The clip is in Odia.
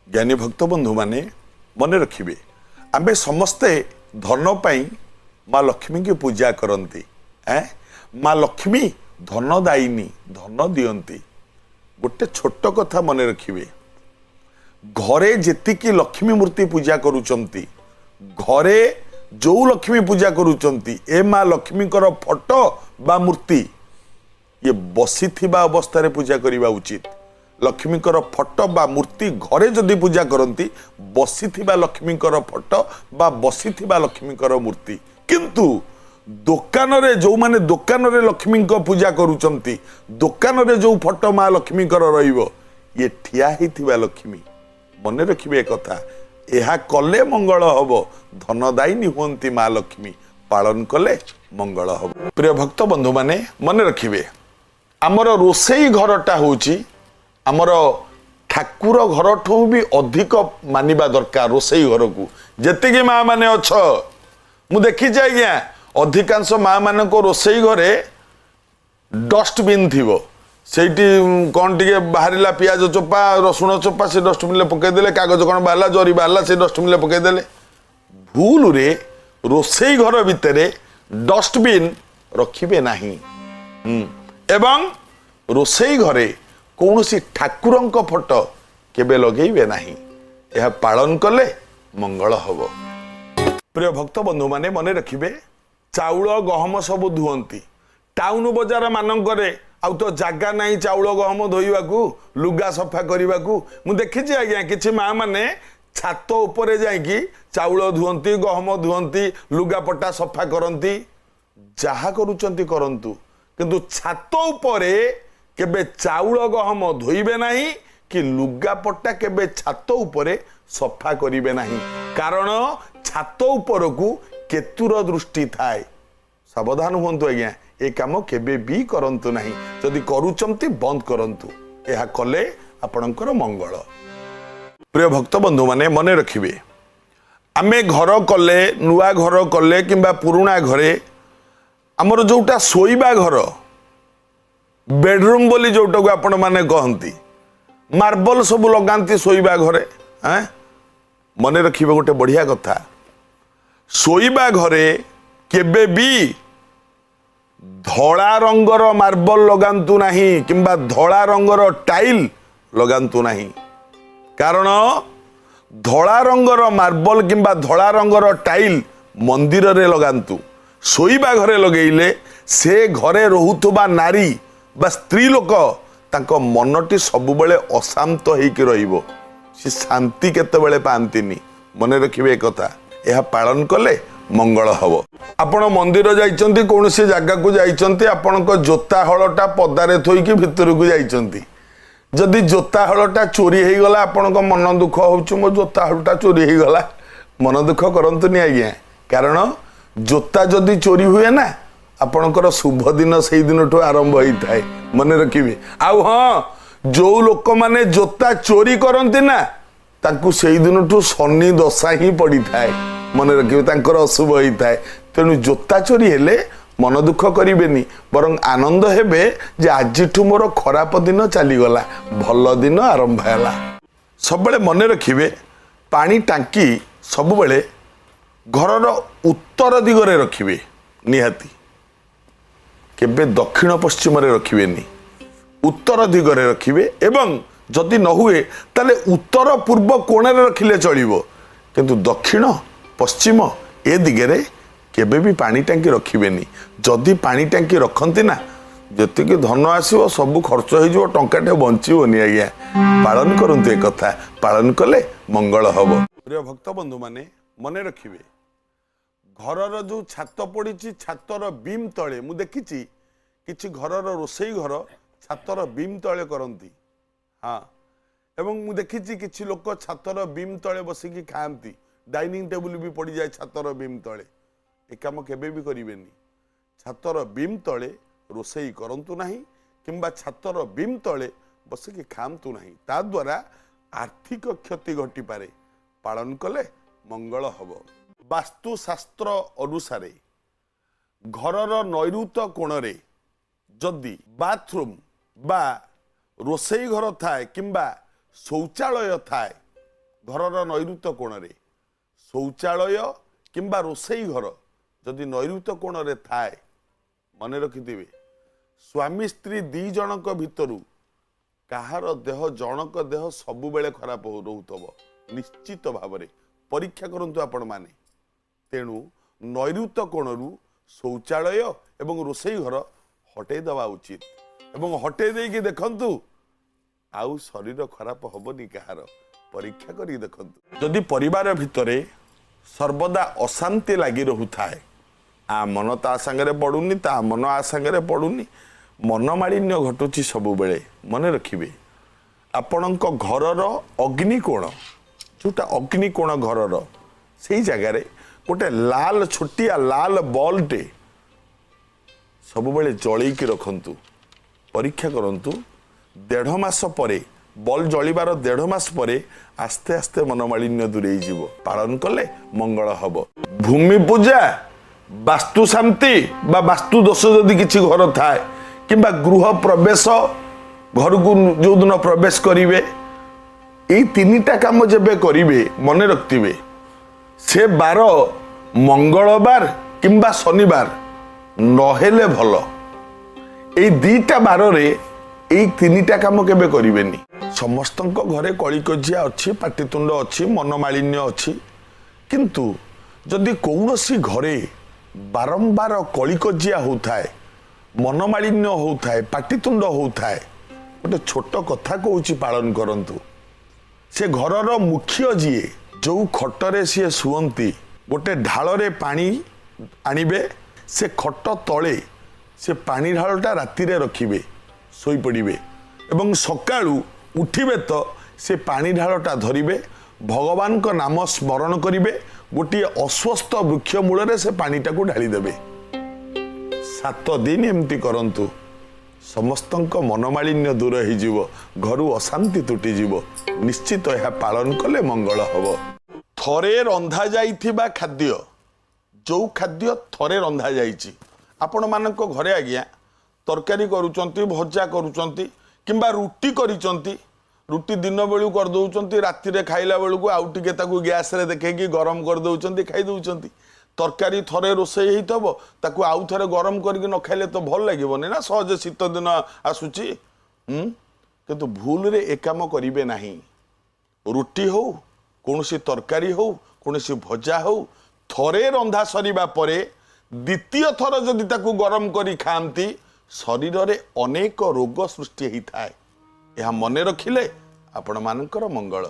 ଜ୍ଞାନୀ ଭକ୍ତ ବନ୍ଧୁମାନେ, ମନେ ରଖିବେ, ଆମେ ସମସ୍ତେ ଧନ ପାଇଁ ମା ଲକ୍ଷ୍ମୀଙ୍କୁ ପୂଜା କରନ୍ତି। ମା ଲକ୍ଷ୍ମୀ ଧନଦାୟିନୀ, ଧନ ଦିଅନ୍ତି। ଗୋଟେ ଛୋଟ କଥା ମନେ ରଖିବେ, ଘରେ ଯେତିକି ଲକ୍ଷ୍ମୀ ମୂର୍ତ୍ତି ପୂଜା କରୁଛନ୍ତି, ଘରେ ଯୋଉ ଲକ୍ଷ୍ମୀ ପୂଜା କରୁଛନ୍ତି, ଏ ମା ଲକ୍ଷ୍ମୀଙ୍କର ଫଟୋ ବା ମୂର୍ତ୍ତି ଇଏ ବସିଥିବା ଅବସ୍ଥାରେ ପୂଜା କରିବା ଉଚିତ। ଲକ୍ଷ୍ମୀଙ୍କର ଫଟୋ ବା ମୂର୍ତ୍ତି ଘରେ ଯଦି ପୂଜା କରନ୍ତି, ବସିଥିବା ଲକ୍ଷ୍ମୀଙ୍କର ଫଟୋ ବା ବସିଥିବା ଲକ୍ଷ୍ମୀଙ୍କର ମୂର୍ତ୍ତି। କିନ୍ତୁ ଦୋକାନରେ ଯେଉଁମାନେ ଦୋକାନରେ ଲକ୍ଷ୍ମୀଙ୍କ ପୂଜା କରୁଛନ୍ତି, ଦୋକାନରେ ଯେଉଁ ଫଟୋ ମା ଲକ୍ଷ୍ମୀଙ୍କର ରହିବ, ଇଏ ଠିଆ ହେଇଥିବା ଲକ୍ଷ୍ମୀ। ମନେ ରଖିବେ ଏ କଥା, ଏହା କଲେ ମଙ୍ଗଳ ହବ। ଧନଦାୟିନୀ ହୁଅନ୍ତି ମା ଲକ୍ଷ୍ମୀ, ପାଳନ କଲେ ମଙ୍ଗଳ ହବ। ପ୍ରିୟ ଭକ୍ତ ବନ୍ଧୁମାନେ, ମନେ ରଖିବେ, ଆମର ରୋଷେଇ ଘରଟା ହେଉଛି ଆମର ଠାକୁର ଘରଠୁ ବି ଅଧିକ ମାନିବା ଦରକାର ରୋଷେଇ ଘରକୁ। ଯେତିକି ମା ମାନେ ଅଛ, ମୁଁ ଦେଖିଛି ଆଜ୍ଞା, ଅଧିକାଂଶ ମା ମାନଙ୍କ ରୋଷେଇ ଘରେ ଡଷ୍ଟବିନ୍ ଥିବ। ସେଇଠି କ'ଣ ଟିକେ ବାହାରିଲା, ପିଆଜ ଚୋପା, ରସୁଣ ଚୋପା, ସେ ଡଷ୍ଟବିନ୍ରେ ପକେଇଦେଲେ। କାଗଜ କ'ଣ ବାହାରିଲା, ଜରି ବାହାରିଲା, ସେ ଡଷ୍ଟବିନ୍ରେ ପକେଇଦେଲେ। ଭୁଲରେ ରୋଷେଇ ଘର ଭିତରେ ଡଷ୍ଟବିନ୍ ରଖିବେ ନାହିଁ ଏବଂ ରୋଷେଇ ଘରେ କୌଣସି ଠାକୁରଙ୍କ ଫଟୋ କେବେ ଲଗେଇବେ ନାହିଁ। ଏହା ପାଳନ କଲେ ମଙ୍ଗଳ ହବ। ପ୍ରିୟ ଭକ୍ତ ବନ୍ଧୁମାନେ, ମନେ ରଖିବେ, ଚାଉଳ ଗହମ ସବୁ ଧୁଅନ୍ତି ଟାଉନ ବଜାର ମାନଙ୍କରେ। ଆଉ ତ ଜାଗା ନାହିଁ ଚାଉଳ ଗହମ ଧୋଇବାକୁ, ଲୁଗା ସଫା କରିବାକୁ। ମୁଁ ଦେଖିଛି ଆଜ୍ଞା, କିଛି ମା ମାନେ ଛାତ ଉପରେ ଯାଇକି ଚାଉଳ ଧୁଅନ୍ତି, ଗହମ ଧୁଅନ୍ତି, ଲୁଗାପଟା ସଫା କରନ୍ତି। ଯାହା କରୁଛନ୍ତି କରନ୍ତୁ, କିନ୍ତୁ ଛାତ ଉପରେ କେବେ ଚାଉଳ ଗହମ ଧୋଇବେ ନାହିଁ କି ଲୁଗାପଟା କେବେ ଛାତ ଉପରେ ସଫା କରିବେ ନାହିଁ। କାରଣ ଛାତ ଉପରକୁ କେତୁର ଦୃଷ୍ଟି ଥାଏ। ସାବଧାନ ହୁଅନ୍ତୁ ଆଜ୍ଞା, ଏ କାମ କେବେ ବି କରନ୍ତୁ ନାହିଁ। ଯଦି କରୁଛନ୍ତି, ବନ୍ଦ କରନ୍ତୁ। ଏହା କଲେ ଆପଣଙ୍କର ମଙ୍ଗଳ। ପ୍ରିୟ ଭକ୍ତ ବନ୍ଧୁମାନେ, ମନେ ରଖିବେ, ଆମେ ଘର କଲେ, ନୂଆ ଘର କଲେ କିମ୍ବା ପୁରୁଣା ଘରେ, ଆମର ଯୋଉଟା ଶୋଇବା ଘର, ବେଡରୁମ୍ ବୋଲି ଯୋଉଟାକୁ ଆପଣମାନେ କହନ୍ତି, ମାର୍ବଲ ସବୁ ଲଗାନ୍ତି ଶୋଇବା ଘରେ। ମନେ ରଖିବେ ଗୋଟେ ବଢ଼ିଆ କଥା, ଶୋଇବା ଘରେ କେବେ ବି ଧଳା ରଙ୍ଗର ମାର୍ବଲ ଲଗାନ୍ତୁ ନାହିଁ କିମ୍ବା ଧଳା ରଙ୍ଗର ଟାଇଲ ଲଗାନ୍ତୁ ନାହିଁ। କାରଣ ଧଳା ରଙ୍ଗର ମାର୍ବଲ କିମ୍ବା ଧଳା ରଙ୍ଗର ଟାଇଲ ମନ୍ଦିରରେ ଲଗାନ୍ତୁ। ଶୋଇବା ଘରେ ଲଗେଇଲେ ସେ ଘରେ ରହୁଥିବା ନାରୀ ବା ସ୍ତ୍ରୀ ଲୋକ, ତାଙ୍କ ମନଟି ସବୁବେଳେ ଅଶାନ୍ତ ହେଇକି ରହିବ। ସେ ଶାନ୍ତି କେତେବେଳେ ପାଆନ୍ତିନି। ମନେ ରଖିବେ ଏ କଥା, ଏହା ପାଳନ କଲେ ମଙ୍ଗଳ ହବ। ଆପଣ ମନ୍ଦିର ଯାଇଛନ୍ତି, କୌଣସି ଜାଗାକୁ ଯାଇଛନ୍ତି, ଆପଣଙ୍କ ଜୋତା ହଳଟା ପଦାରେ ଥୋଇକି ଭିତରକୁ ଯାଇଛନ୍ତି। ଯଦି ଜୋତା ହଳଟା ଚୋରି ହେଇଗଲା, ଆପଣଙ୍କ ମନ ଦୁଃଖ ହଉଛି, ମୋ ଜୋତା ହଳଟା ଚୋରି ହେଇଗଲା। ମନ ଦୁଃଖ କରନ୍ତୁନି ଆଜ୍ଞା, କାରଣ ଜୋତା ଯଦି ଚୋରି ହୁଏ ନା, ଆପଣଙ୍କର ଶୁଭ ଦିନ ସେଇ ଦିନଠୁ ଆରମ୍ଭ ହେଇଥାଏ। ମନେ ରଖିବେ। ଆଉ ହଁ, ଯୋଉ ଲୋକମାନେ ଜୋତା ଚୋରି କରନ୍ତି ନା, ତାଙ୍କୁ ସେଇ ଦିନଠୁ ଶନି ଦଶା ହିଁ ପଡ଼ିଥାଏ। ମନେ ରଖିବେ, ତାଙ୍କର ଅଶୁଭ ହେଇଥାଏ। ତେଣୁ ଜୋତା ଚୋରି ହେଲେ ମନ ଦୁଃଖ କରିବେନି, ବରଂ ଆନନ୍ଦ ହେବେ ଯେ ଆଜିଠୁ ମୋର ଖରାପ ଦିନ ଚାଲିଗଲା, ଭଲ ଦିନ ଆରମ୍ଭ ହେଲା। ସବୁବେଳେ ମନେ ରଖିବେ, ପାଣି ଟାଙ୍କି ସବୁବେଳେ ଘରର ଉତ୍ତର ଦିଗରେ ରଖିବେ ନିହାତି। କେବେ ଦକ୍ଷିଣ ପଶ୍ଚିମରେ ରଖିବେନି, ଉତ୍ତର ଦିଗରେ ରଖିବେ। ଏବଂ ଯଦି ନ ହୁଏ, ତାହେଲେ ଉତ୍ତର ପୂର୍ବ କୋଣରେ ରଖିଲେ ଚଳିବ। କିନ୍ତୁ ଦକ୍ଷିଣ ପଶ୍ଚିମ ଏ ଦିଗରେ କେବେ ବି ପାଣି ଟାଙ୍କି ରଖିବେନି। ଯଦି ପାଣି ଟାଙ୍କି ରଖନ୍ତି ନା, ଯେତିକି ଧନ ଆସିବ ସବୁ ଖର୍ଚ୍ଚ ହେଇଯିବ, ଟଙ୍କାଟେ ବଞ୍ଚିବନି ଆଜ୍ଞା। ପାଳନ କରନ୍ତୁ ଏ କଥା, ପାଳନ କଲେ ମଙ୍ଗଳ ହବ। ପ୍ରିୟ ଭକ୍ତ ବନ୍ଧୁମାନେ, ମନେ ରଖିବେ, ଘରର ଯୋଉ ଛାତ ପଡ଼ିଛି, ଛାତର ବିମ୍ ତଳେ, ମୁଁ ଦେଖିଛି କିଛି ଘରର ରୋଷେଇ ଘର ଛାତର ବିମ୍ ତଳେ କରନ୍ତି। ହଁ, ଏବଂ ମୁଁ ଦେଖିଛି କିଛି ଲୋକ ଛାତର ବିମ୍ ତଳେ ବସିକି ଖାଆନ୍ତି। ଡାଇନିଂ ଟେବୁଲ ବି ପଡ଼ିଯାଏ ଛାତର ବିମ୍ ତଳେ। ଏ କାମ କେବେ ବି କରିବେନି। ଛାତର ବିମ୍ ତଳେ ରୋଷେଇ କରନ୍ତୁ ନାହିଁ କିମ୍ବା ଛାତର ବିମ୍ ତଳେ ବସିକି ଖାଆନ୍ତୁ ନାହିଁ। ତା ଦ୍ୱାରା ଆର୍ଥିକ କ୍ଷତି ଘଟିପାରେ। ପାଳନ କଲେ ମଙ୍ଗଳ ହବ। ବାସ୍ତୁଶାସ୍ତ୍ର ଅନୁସାରେ ଘରର ନୈଋତ କୋଣରେ ଯଦି ବାଥରୁମ୍ ବା ରୋଷେଇ ଘର ଥାଏ କିମ୍ବା ଶୌଚାଳୟ ଥାଏ, ଘରର ନୈଋତ କୋଣରେ ଶୌଚାଳୟ କିମ୍ବା ରୋଷେଇ ଘର ଯଦି ନୈଋତ କୋଣରେ ଥାଏ, ମନେ ରଖିଥିବେ ସ୍ୱାମୀ ସ୍ତ୍ରୀ ଦି ଜଣଙ୍କ ଭିତରୁ କାହାର ଦେହ, ଜଣଙ୍କ ଦେହ ସବୁବେଳେ ଖରାପ ରହୁଥିବ ନିଶ୍ଚିତ ଭାବରେ। ପରୀକ୍ଷା କରନ୍ତୁ ଆପଣମାନେ। ତେଣୁ ନୈଋତ କୋଣରୁ ଶୌଚାଳୟ ଏବଂ ରୋଷେଇ ଘର ହଟେଇ ଦେବା ଉଚିତ ଏବଂ ହଟେଇ ଦେଇକି ଦେଖନ୍ତୁ ଆଉ ଶରୀର ଖରାପ ହବନି କାହାର। ପରୀକ୍ଷା କରିକି ଦେଖନ୍ତୁ। ଯଦି ପରିବାର ଭିତରେ ସର୍ବଦା ଅଶାନ୍ତି ଲାଗି ରହୁଥାଏ, ଆ ମନ ତା ସାଙ୍ଗରେ ପଡ଼ୁନି, ତା ମନ ଆ ସାଙ୍ଗରେ ପଡ଼ୁନି, ମନମାଳିନ୍ୟ ଘଟୁଛି ସବୁବେଳେ, ମନେ ରଖିବେ ଆପଣଙ୍କ ଘରର ଅଗ୍ନିକୋଣ, ଯେଉଁଟା ଅଗ୍ନିକୋଣ ଘରର, ସେଇ ଜାଗାରେ ଗୋଟେ ଲାଲ ଛୋଟିଆ ଲାଲ ବଲ୍ଟେ ସବୁବେଳେ ଜଳେଇକି ରଖନ୍ତୁ। ପରୀକ୍ଷା କରନ୍ତୁ, 1.5 ମାସ ପରେ, ବଲ୍ ଜଳିବାର 1.5 ମାସ ପରେ ଆସ୍ତେ ଆସ୍ତେ ମନମାଳିନ୍ୟ ଦୂରେଇ ଯିବ। ପାଳନ କଲେ ମଙ୍ଗଳ ହବ। ଭୂମି ପୂଜା, ବାସ୍ତୁ ଶାନ୍ତି ବା ବାସ୍ତୁ ଦୋଷ ଯଦି କିଛି ଘର ଥାଏ, କିମ୍ବା ଗୃହ ପ୍ରବେଶ, ଘରକୁ ଯେଉଁଦିନ ପ୍ରବେଶ କରିବେ, ଏଇ 3ଟା କାମ ଯେବେ କରିବେ ମନେ ରଖିଥିବେ ସେ ବାର ମଙ୍ଗଳବାର କିମ୍ବା ଶନିବାର ନହେଲେ ଭଲ। ଏଇ 2ଟା ବାରରେ ଏଇ 3ଟା କାମ କେବେ କରିବେନି। ସମସ୍ତଙ୍କ ଘରେ କଳିକଜିଆ ଅଛି, ପାଟିତୁଣ୍ଡ ଅଛି, ମନମାଳିନ୍ୟ ଅଛି, କିନ୍ତୁ ଯଦି କୌଣସି ଘରେ ବାରମ୍ବାର କଳିକଜିଆ ହଉଥାଏ, ମନମାଳିନ୍ୟ ହଉଥାଏ, ପାଟିତୁଣ୍ଡ ହଉଥାଏ, ଗୋଟେ ଛୋଟ କଥା କହୁଛି ପାଳନ କରନ୍ତୁ। ସେ ଘରର ମୁଖ୍ୟ ଯିଏ, ଯୋଉ ଖଟରେ ସିଏ ଶୁଅନ୍ତି, ଗୋଟେ ଢାଳରେ ପାଣି ଆଣିବେ, ସେ ଖଟ ତଳେ ସେ ପାଣି ଢାଳଟା ରାତିରେ ରଖିବେ, ଶୋଇପଡ଼ିବେ ଏବଂ ସକାଳୁ ଉଠିବେ ତ ସେ ପାଣି ଢାଳଟା ଧରିବେ, ଭଗବାନଙ୍କ ନାମ ସ୍ମରଣ କରିବେ, ଗୋଟିଏ ଅଶ୍ୱତ୍ଥ ବୃକ୍ଷ ମୂଳରେ ସେ ପାଣିଟାକୁ ଢାଳିଦେବେ। 7 ଦିନ ଏମିତି କରନ୍ତୁ, ସମସ୍ତଙ୍କ ମନମାଳିନ୍ୟ ଦୂର ହେଇଯିବ, ଘରୁ ଅଶାନ୍ତି ତୁଟିଯିବ। ନିଶ୍ଚିତ ଏହା ପାଳନ କଲେ ମଙ୍ଗଳ ହବ। ଥରେ ରନ୍ଧା ଯାଇଥିବା ଖାଦ୍ୟ, ଯୋଉ ଖାଦ୍ୟ ଥରେ ରନ୍ଧା ଯାଇଛି, ଆପଣମାନଙ୍କ ଘରେ ଆଜ୍ଞା ତରକାରୀ କରୁଛନ୍ତି, ଭଜା କରୁଛନ୍ତି କିମ୍ବା ରୁଟି କରିଛନ୍ତି, ରୁଟି ଦିନ ବେଳୁ କରିଦେଉଛନ୍ତି, ରାତିରେ ଖାଇଲା ବେଳକୁ ଆଉ ଟିକେ ତାକୁ ଗ୍ୟାସରେ ଦେଖେଇକି ଗରମ କରିଦେଉଛନ୍ତି, ଖାଇ ଦେଉଛନ୍ତି। ତରକାରୀ ଥରେ ରୋଷେଇ ହେଇଥିବ, ତାକୁ ଆଉ ଥରେ ଗରମ କରିକି ନ ଖାଇଲେ ତ ଭଲ ଲାଗିବନି ନା, ସହଜେ ଶୀତ ଦିନ ଆସୁଛି। କିନ୍ତୁ ଭୁଲରେ ଏ କାମ କରିବେ ନାହିଁ। ରୁଟି ହଉ, କୌଣସି ତରକାରୀ ହଉ, କୌଣସି ଭଜା ହଉ, ଥରେ ରନ୍ଧା ସରିବା ପରେ ଦ୍ୱିତୀୟ ଥର ଯଦି ତାକୁ ଗରମ କରି ଖାଆନ୍ତି, ଶରୀରରେ ଅନେକ ରୋଗ ସୃଷ୍ଟି ହେଇଥାଏ। ଏହା ମନେ ରଖିଲେ ଆପଣମାନଙ୍କର ମଙ୍ଗଳ।